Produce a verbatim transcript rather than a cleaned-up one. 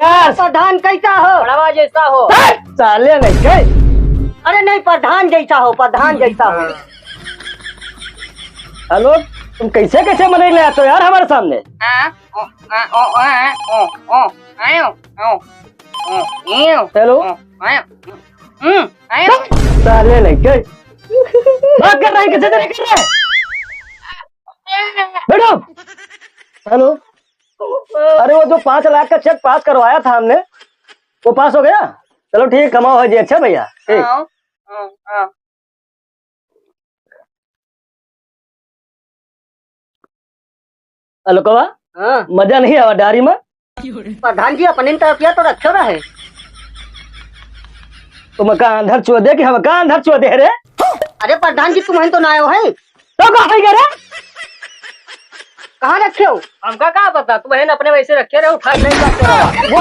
यार। प्रधान कैसा हो? बड़वा जैसा हो। हट, साले नहीं गए। अरे नहीं, प्रधान जैसा हो, प्रधान जैसा हो। हेलो, तुम कैसे कैसे मनई ले आते हो यार हमारे सामने? हाँ, ओ, आ, ओ, आ, ओ, ओ, आयो, ओ, ओ, एयो, हेलो। ओ, आयो, हम्म, आयो। साले नहीं गए। बात कर रहे हैं, कैसे नहीं कर रहे? बैठो। हेलो। अरे, वो जो पाँच लाख का चेक पास करवाया था हमने, वो पास हो गया? चलो ठीक, कमाओ है जी। अच्छा भैया, ठीक। हाँ, हाँ, हाँ। अलकवा, हाँ। मजा नहीं आवा डारी में? प्रधान जी, अपने तरफ तो रखे रहे। तुम का अंधर चोदे कि हम का अंधर चोदे रे? अरे प्रधान जी, तुम तो ना आयो है। तो का है रे? कहाँ रखे हो? हमका का पता, तुम अपने वैसे रखे रहो, उठा नहीं सकते रहो। वो